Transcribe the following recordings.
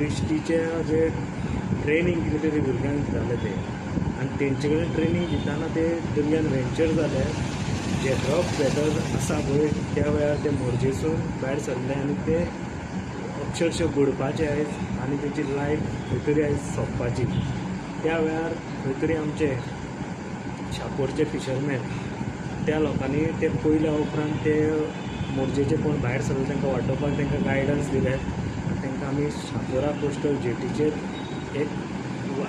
दृश्टीचे जे training कितें तरी भुरग्यांक दिताले ते आनी तेंचे कडेन ट्रेनींग दिताना ते दर्यान वेंचर जाले. जे रफ वेदर आसा पळय त्या वेळार ते मोरजेसून भायर सरले आनी ते अक्षरशः बुडपाचे आयज आनी तेंची लायफ खंय तरी आयज सोंपपाची. त्या वेळार खंय तरी आमचे शापोरचे फिशरमॅन त्या लोकांनी ते पयल्या उपरांत ते मोरजेचे कोण भायर सरले तांकां वाटोवपाक तांकां गायडन्स दिलें आनी तांकां आमी शापोरा कोस्टल जेटीचेर एक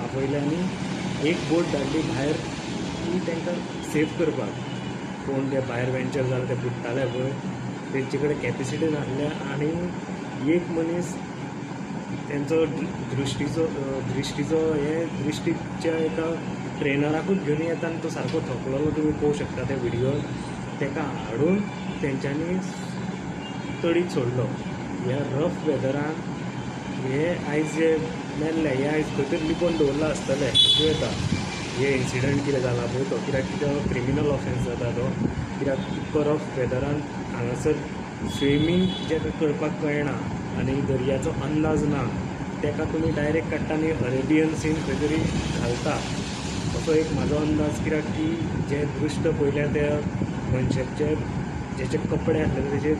आपयले आनी एक बोट धाडली भायर की तांकां सेफ करपाक. कोण ते भायर वेंचर जाले ते बुडटाले पळय तेंचे कडेन कॅपेसिटी नासल्या आनी एक मनीस तेंचो दृश्टीचो दृश्टीचो हे दृश्टीच्या एका ट्रेनराकूच घेवन येता आनी तो सारको थकलेलो तुमी पळोवंक शकता त्या व्हिडियोन. ताका हाडून तेंच्यांनी तडीक सोडलो. ह्या रफ वेदरान हे आयज जे मेल्ले हे आयज खंय तरी लिपोवन दवरला आसतले आसूं येता. हे इन्सिडंट कितें जाला पळय तो कित्याक तो क्रिमिनल ऑफेन्स जाता तो कित्याक इतको रफ वेदरान हांगासर स्विमींग जेका करपाक कळना आनी दर्याचो अंदाज ना ताका तुमी डायरेक्ट काडटा आनी अरेबियन सीन खंय तरी घालता असो एक म्हाजो अंदाज. कित्याक की जे दृश्ट पळयल्या त्या मनशाचे जेचे कपडे आसलेले तेजे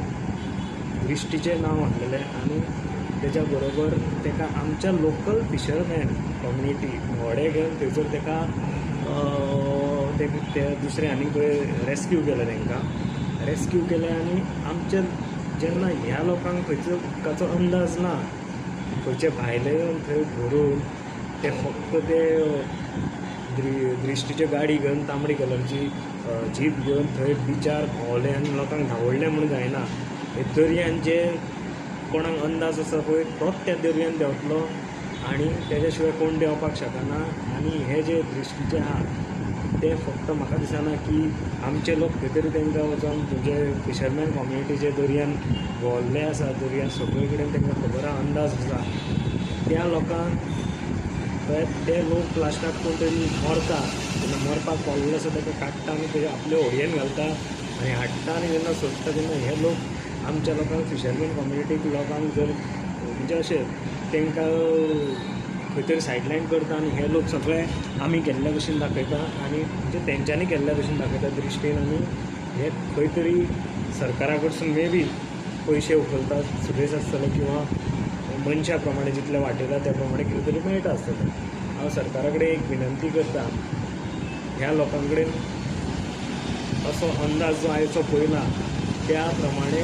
दृश्टीचें नांव आसलेलें आनी तेच्या बरोबर ताका आमच्या लोकल फिशरमॅन कम्युनिटी व्हडें घेवन थंयसर ताका ते दुसरे आनी खंय रेस्क्यू केलें तांकां रेस्क्यू केलें. आनी आमच्या जेन्ना ह्या लोकांक खंयचो उदकाचो अंदाज ना खंयचे भायले येवन थंय धरून ते फक्त ते दृश्टीच्यो गाडी घेवन तांबडी कलरची जीप घेवन थंय बिचार भोंवले आनी लोकांक धांवडले म्हूण जायना. हे दर्यान जे कोणाक अंदाज आसा पळय तोच त्या दर्यान देंवतलो आनी तेज्या शिवाय कोण देंवपाक शकना. आनी हे जे दृश्टीचे आहा ते फक्त म्हाका दिसना की आमचे लोक खंय तरी तांकां वचोन म्हणजे फिशरमॅन कम्युनिटी जे दर्यान भोंवल्ले आसा दर्यान सगळे कडेन तांकां खबर आहा अंदाज आसा त्या लोकांक ते लोक लास्टाक कोण तरी मरता तेन्ना मरपाक पावलेलो आसा ताका काडटा आनी ते आपले होडयेन घालता आनी हाडटा आनी जेन्ना सोदता तेन्ना हे लोक आमच्या लोकांक फिशरमॅन कम्युनिटीक लोकांक जर म्हणजे अशें तांकां खंय तरी सायडलायन करता आनी हे लोक सगळे आमी केल्ल्या भशेन दाखयता आनी म्हणजे तेंच्यांनी केल्ल्या भशेन दाखयता दृश्टीन. आनी हे खंय तरी सरकारा कडसून मे बी पयशे उखलता सुरेश आसतले किंवां मनशा प्रमाणे जितले वाटयला त्या प्रमाणे कितें तरी मेळटा आसतलें. हांव सरकारा कडेन एक विनंती करता ह्या लोकां कडेन असो अंदाज जो आयचो पळयला त्या प्रमाणे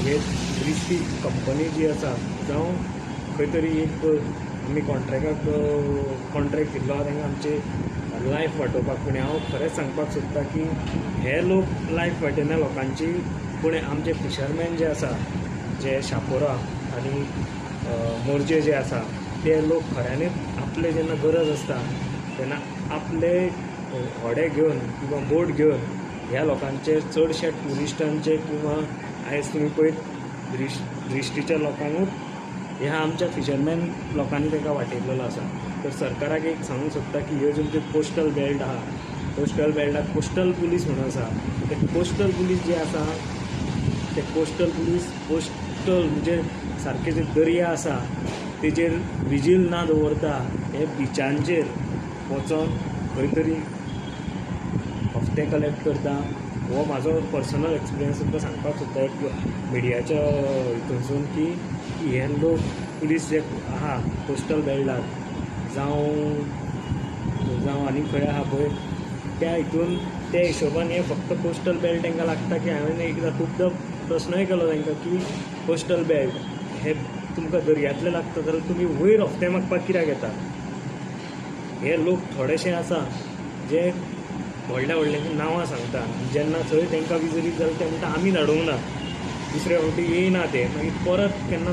हे दृश्टी कंपनी जी आसा जावं खंय तरी एक आमी कॉन्ट्रेक्टाक कॉन्ट्रेक्ट दिल्लो आहा तांकां आमचे लायफ वाटोवपाक. पूण हांव खरेंच सांगपाक सोदता की हे लोक लायफ वाटयना लोकांची, पूण आमचे फिशरमॅन जे आसा जे शापोरा आनी मोरजे जे आसा ते लोक खऱ्यांनीच आपले जेन्ना गरज आसता तेन्ना आपले व्हडें घेवन किंवां बोट घेवन ह्या लोकांचे चडशे ट्युरिस्टांचे किंवां आयज तुमी पळयत दृश्टीच्या लोकांकूच ह्या आमच्या फिशरमॅन लोकांनी ताका वाटयलेलो आसा. तर सरकाराक एक सांगूंक सोदता की ह्यो ज्यो कोस्टल बेल्ट आहा कोस्टल बेल्टाक कोस्टल पुलीस म्हणून आसा ते कोस्टल पुलीस जे आसा ते कोस्टल पुलीस कोस्टल म्हणजे सारके जे दर्या आसा तेजेर विजील ना दवरता हे बिचांचेर वचोन खंय तरी हफ्ते कलेक्ट करता. हो म्हाजो पर्सनल एक्सपिरियन्स तुमकां सांगपाक सोदता एक मिडियाच्या हितूनसून की हे लोक पुलीस जे आहा कोस्टल बेल्टार जावं जावं आनी खंय आहा पळय त्या हितून त्या हिशोबान हे फक्त कोस्टल बेल्ट तांकां लागता की हांवें एकदां खुबदां प्रस्नूय केलो तांकां की कोस्टल बेल्ट हे तुमकां दर्यांतले लागता जाल्यार तुमी वयर हफ्ते मागपाक कित्याक येता. हे लोक थोडेशे आसा जे व्हडल्या व्हडल्यांची नांवां सांगता जेन्ना थंय तांकां विजरीत जालें ते म्हणटा आमी धाडूंक ना दुसऱ्या फावटी येयना ते मागीर परत केन्ना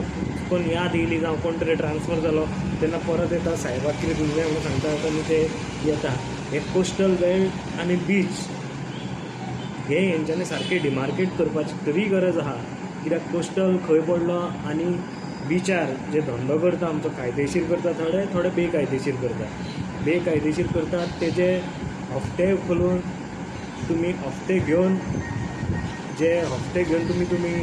कोण याद येयली जावं कोण तरी ट्रान्सफर जालो तेन्ना परत येता सायबाक कितें दिवंक जाय म्हणून सांगता आनी ते येता. हे कोस्टल बेल्ट आनी बीच हे हेंच्यांनी सारकें डिमार्केट करपाची तरी गरज आहा कित्याक कोस्टल खंय पडलो आनी बिचार जे धंदो करता आमचो कायदेशीर करता थोडे थोडे बेकायदेशीर करता. बेकायदेशीर करतात तेजे हफ्ते उखलून तुमी हफ्ते घेवन जे हफ्ते घेवन तुमी तुमी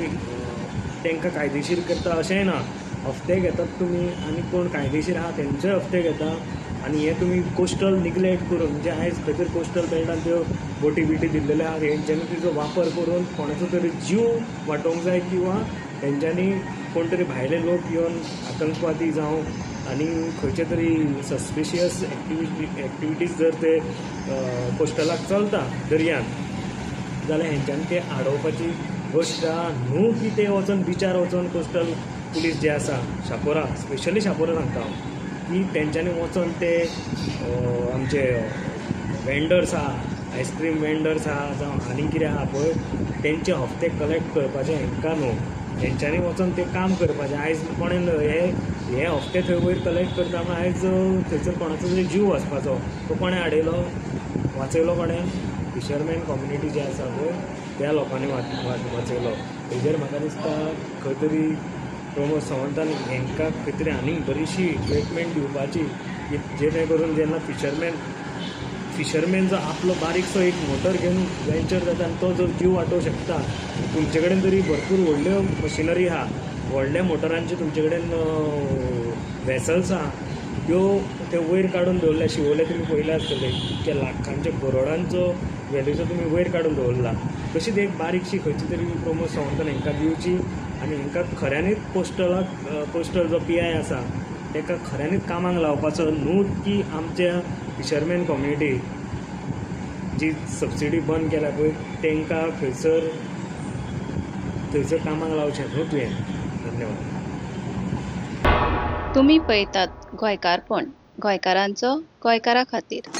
तांकां कायदेशीर करता अशेंय ना. हफ्ते घेतात तुमी आनी कोण कायदेशीर आहा तेंचोय हफ्ते घेता आनी हे तुमी कोस्टल निग्लेक्ट करून, म्हणजे आयज खंय तरी कोस्टल बेल्टान त्यो बोटी बिटी दिल्लेल्यो आहात, हेंच्यांनी तिचो वापर करून कोणाचो तरी जीव वाटोवंक जाय किंवां हेंच्यांनी कोण तरी भायले लोक येवन आतंकवादी जावं आनी खंयचे तरी सस्पिशियस एक्टिविटीज जर ते कोस्टलाक चलता दर्यान जाल्यार हेंच्यांनी ते आडोवपाची गोश्ट आहा. न्हू की ते वचोन बिचार वचोन कोस्टल पुलीस जे आसा शापोरा, स्पेशली शापोरा सांगता हांव, की तेंच्यांनी वचोन ते आमचे वेंडर्स आहा, आयस्क्रीम वेंडर्स आहा जावं आनी कितें आहा पळय, तेंचे हफ्ते कलेक्ट करपाचे हेंकां न्हू, तेंच्यांनी वचोन तें काम करपाचें. आयज कोणें हे हे हफ्ते थंय वयर कलेक्ट करता म्हण आयज थंयसर कोणाचो तरी जीव वचपाचो, तो कोणें आडयलो, वाचयलो कोणें? फिशरमॅन कम्युनिटी जी आसा पळय त्या लोकांनी वाचयलो. हेजेर म्हाका दिसता खंय तरी प्रमोद सावंतान हेंकां खंय तरी आनीक बरीशी इक्विपमेंट दिवपाची, की जेणे करून जेन्ना फिशरमॅन जो आपलो बारीकसो एक मोटर घेवन वेंचर जाता आनी तो जर जीव वाटोवंक शकता, तुमचे कडेन तरी भरपूर व्हडल्यो मशिनरी आहा, व्हडल्या मोटरांचे तुमचे कडेन वेसल्स आहा, त्यो ते वयर काडून दवरल्या. शिवोले तुमी पळयल्या आसतले, इतक्या लाखांचे करोडांचो वेल्यूचो तुमी वयर काडून दवरला. तशीच एक बारीकशी खंयची तरी प्रमोद सावंतान हेंकां दिवची आनी हेंकां खऱ्यांनीच कोस्टल जो पी I आसा तेका खऱ्यांनीच कामाक लावपाचो, न्हू की आमच्या फिशरमॅन कम्युनिटी जी सबसिडी बंद केल्या पळय तेंकां थंयसर थंयसर कामाक लावचें न्हू तुवें. धन्यवाद. तुमी पळयतात गोंयकारपण, गोंयकारांचो गोंयकारा खातीर.